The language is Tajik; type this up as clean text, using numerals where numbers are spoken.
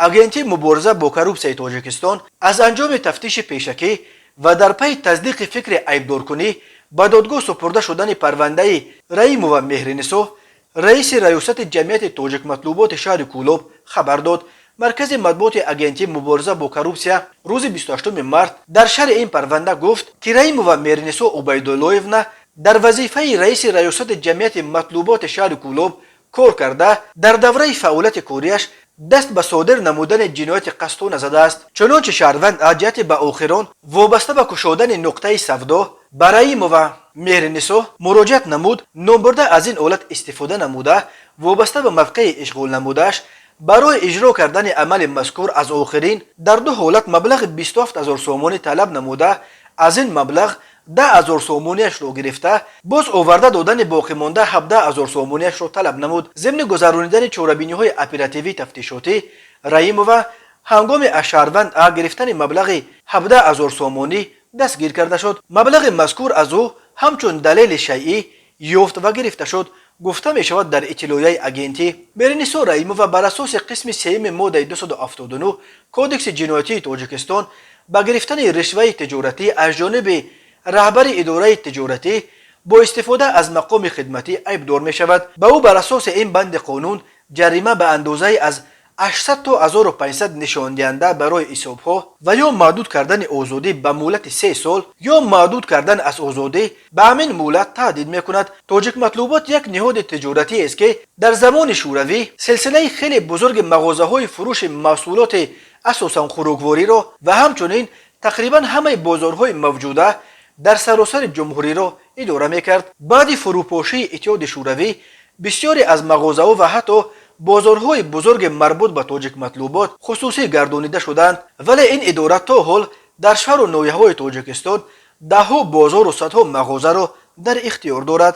Агентии мубориза бо коррупсияи Тоҷикистон аз анҷоми тафтиши пешакӣ ва дар пайи тасдиқи фикри айбдоркунӣ ба додгоҳ супурда шудани парвандаи Раимова Меҳринисо, раиси раёсати ҷамъияти Тоҷикматлуботи шаҳри Кӯлоб, хабар дод. Маркази матбуоти Агентии мубориза бо коррупсия рӯзи 28 март дар шарҳи ин парванда гуфт, ки Раимова Меҳринисо Убайдуллоевна дар вазифаи раиси раёсати ҷамъияти матлуботи шаҳри Кӯлоб кор карда, дар давраи фаъолияти кориаш даст ба содир намудани ҷинояти қасдона задааст. Чунончи шаҳрванд аз ҷиҳати ба охирон вобаста ба кушодани нуқтаи савдо ба Раимова Меҳринисо муроҷиат намуд, номбурда аз ин ҳолат истифода намуда, вобаста ба мавқеи ишғол намудааш барои иҷро кардани амали мазкур аз охирин дар ду ҳолат маблағи 27 ҳазор сомонӣ талаб намуда, аз ин маблағ 10 000 сомониашро гирифта, боз оварда додани боқимонда 17 000 сомониашро талаб намуд. Зимни гузаронидани чорабиниҳои оперативӣ тафтишотӣ, Раимова ҳангоми аз шаҳрванд А гирифтани маблағи 17 000 сомонӣ дастгир карда шуд. Маблағи мазкур аз ӯ ҳамчун далели шайъӣ ёфт ва гирифта шуд, гуфта мешавад дар иттилоияи агентӣ. Меҳринисо Раимова бар асоси қисми сеюми моддаи 279 Кодекси ҷиноятии Тоҷикистон ба гирифтани ришваи тиҷоратӣ аз ҷониби раҳбари идораи тиҷоратӣ бо истифода аз мақоми хидматӣ айбдор мешавад. Ба ӯ бар асоси ин банди қонун ҷарима ба андозаи аз 800 то 1500 нишондиҳанда барои ҳисобҳо ва ё маҳдуд кардани озодӣ ба муҳлати 3 сол ё маҳдуд кардан аз озодӣ ба ҳамин муҳлат таҳдид мекунад. Тоҷикматлубот як ниҳоди тиҷоратиест, ки дар замони Шӯравӣ силсилаи хеле бузурги мағозаҳои фурӯши маҳсулоти асосан хӯроквориро ва ҳамчунин тақрибан ҳамаи бозорҳои мавҷуда дар саросари ҷумҳуриро идора мекард. Баъди фурӯпошии Иттиҳоди Шӯравӣ бисёре аз мағозаҳо ва ҳатто бозорҳои бузурги марбут ба Тоҷикматлубот хусусӣ гардонида шуданд, вале ин идора то ҳол дар шаҳру ноҳияҳои Тоҷикистон даҳҳо бозору садҳо мағозаро дар ихтиёр дорад.